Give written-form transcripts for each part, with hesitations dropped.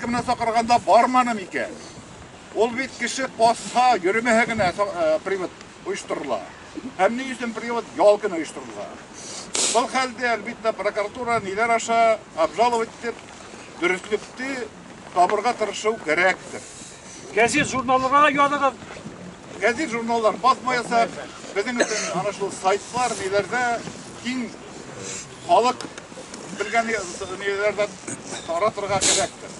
Проверка менән саҡырғанда барманы микән? Ул бит кеше ҡасһа, йөрөмәһә генә привод ойошторола. Һәм ни өсөн привод ял көнө ойошторола? Был хәлде, әлбиттә, прокуратура ниләр аша обжаловать итеп, дөрөҫлөктө табырға тырышыу кәрәктер. Гәзит журналларға яҙығыҙ. Гәзит журналлар баҫмаясаҡ, беҙҙең өсөн ана шул сайтлар, ниләрҙә киң халыҡ белгән ниләрҙә таратырға кәрәктер.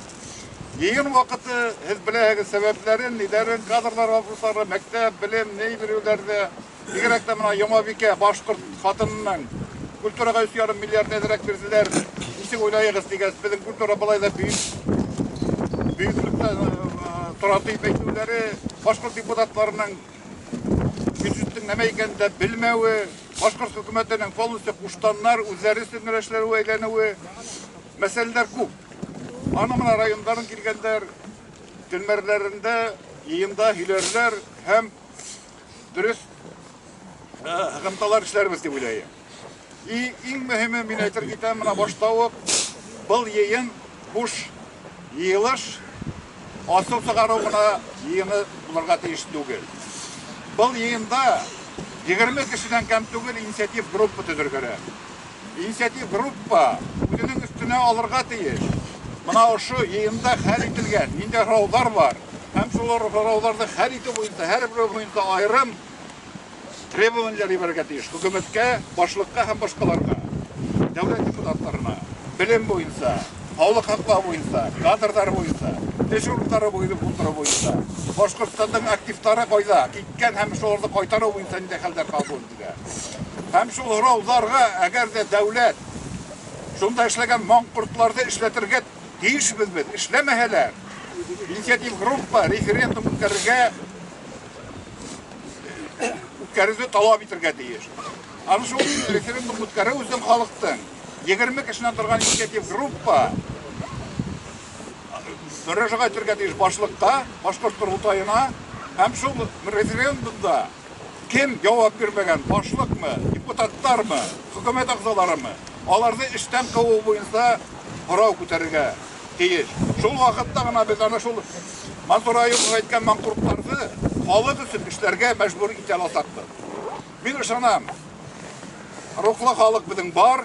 Йыйын ваҡыты, һеҙ беләһегеҙ сәбәпләрен, ниләрен, кадрлар вопрослары, мәктәп, белем, ни биреүҙәрҙе, бигерәк тә мына Йомабикә башҡорт хатынының культураға 3,5 миллиард әҙерәк бирҙеләр. Нисек уйлайығыҙ тигәс, беҙҙең культура былай ҙа бөйөк бөйөклөктә тора тип әйтеүҙәре, башҡорт депутаттарының бюджеттың нәмә икәнен дә белмәүе, башҡорт хөкүмәтенең полностью ҡуштаннар үҙҙәре өсөн генә эшләүе әйләнеүе, мәсьәләләр күп. Аны мына райондарҙан килгәндәр, телмәрләрендә, йыйында һөйләрләр һәм дөрөҫ һығымталар эшләрбеҙ тип уйлайым. И иң мөһиме, мин әйтер китәм, мына башта уҡ был йыйын буш йыйылыш, асыу сығарыу ғына йыйыны булырға тейеш түгел. Был йыйында 20 кешенән кәм түгел инициатив группа төҙөргә кәрәк. Инициатив группа үҙенең өҫтөнә алырға тейеш. Мына ошо йыйында хәл ителгән ниндәй һорауҙар бар һәм шул һорауҙарҙы хәл итеү буйынса һәр береһе буйынса айырым требованиялар ебәрергә тейеш хөкүмәткә, башлыҡҡа һәм башҡаларға, дәүләт депутаттарына, белем буйынса, һаулыҡ һаҡлау буйынса, кадрҙар буйынса, эш урындары булдырыу буйынса, Башҡортостандың активтары ҡайҙа киткән һәм шуларҙы ҡайтарыу буйынса ниндәй хәлдәр ҡабул ителә. Һәм шул һорауҙарға, әгәр ҙә дәүләт шунда эшләгән маңҡортларҙы эшләтергә тейешбеҙ беҙ, эшләмәһәләр, инициатив группа референдум үткәрергә үткәреүҙе талап итергә тейеш. Аны шул референдум үткәреү өсөн халыҡтың 20 кешенән торған инициатив группа мөрәжәғәт итергә тейеш башлыҡҡа, башҡорт ҡоролтайына һәм шул референдумда кем яуап бирмәгән, башлыҡмы, депутаттармы, хөкүмәт ағзаларымы, аларҙы эштән ҡыуыу буйынса һорау күтәрергә тейеш. Шул ваҡытта ғына беҙ ана шул Мансур Аюпов әйткән маңҡорттарҙы халыҡ өсөн эшләргә мәжбүр итә аласаҡбыҙ. Мин ышанам, рухлы халыҡ беҙҙең бар.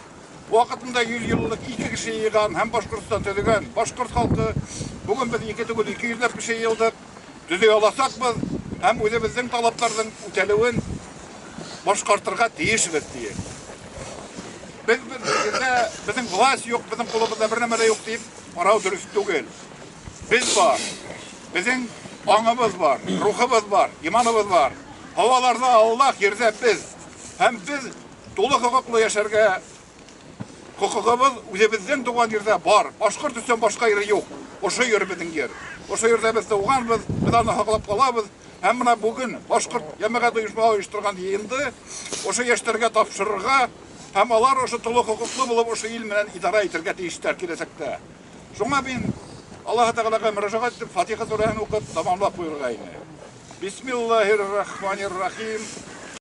Ваҡытында 100 йыллыҡ ике кеше йыйған һәм Башҡортостан төҙөгән башҡорт халҡы. Бөгөн беҙ ике түгел, 200 ләп кеше йыйылдыҡ. Төҙөй аласаҡбыҙ һәм үҙебеҙҙең талаптарҙың үтәлеүен башҡартырға тейешбеҙ тиеп. Беҙ бер ерҙә беҙҙең власть юҡ, беҙҙең ҡулыбыҙҙа бер нәмә лә юҡ тип ҡарау дөрөҫ түгел. Беҙ бар. Беҙҙең аңыбыҙ бар, рухыбыҙ бар, иманыбыҙ бар. Һауаларҙа Аллаһ, ерҙә беҙ. Һәм беҙ тулы хоҡуҡлы йәшәргә хоҡуғыбыҙ үҙебеҙҙең тыуған ерҙә бар. Башҡорт өсөн башҡа ер юҡ. Ошо ер беҙҙең ер. Ошо ерҙә беҙ тыуғанбыҙ, беҙ аны һаҡлап ҡалабыҙ. Һәм мына бөгөн башҡорт йәмәғәт ойошмаһы ойошторған йыйынды ошо йәштәргә тапшырырға һәм алар ошо тулы хоҡуҡлы булып ошо ил менән идара итергә тейештәр киләсәктә. Шуңа мин Аллаһ Тәғәләгә мөрәжәғәт итеп Фатиха сүрәһен уҡып тамамлап ҡуйырға ине. Бисмиллаһир-рахманир-рахим.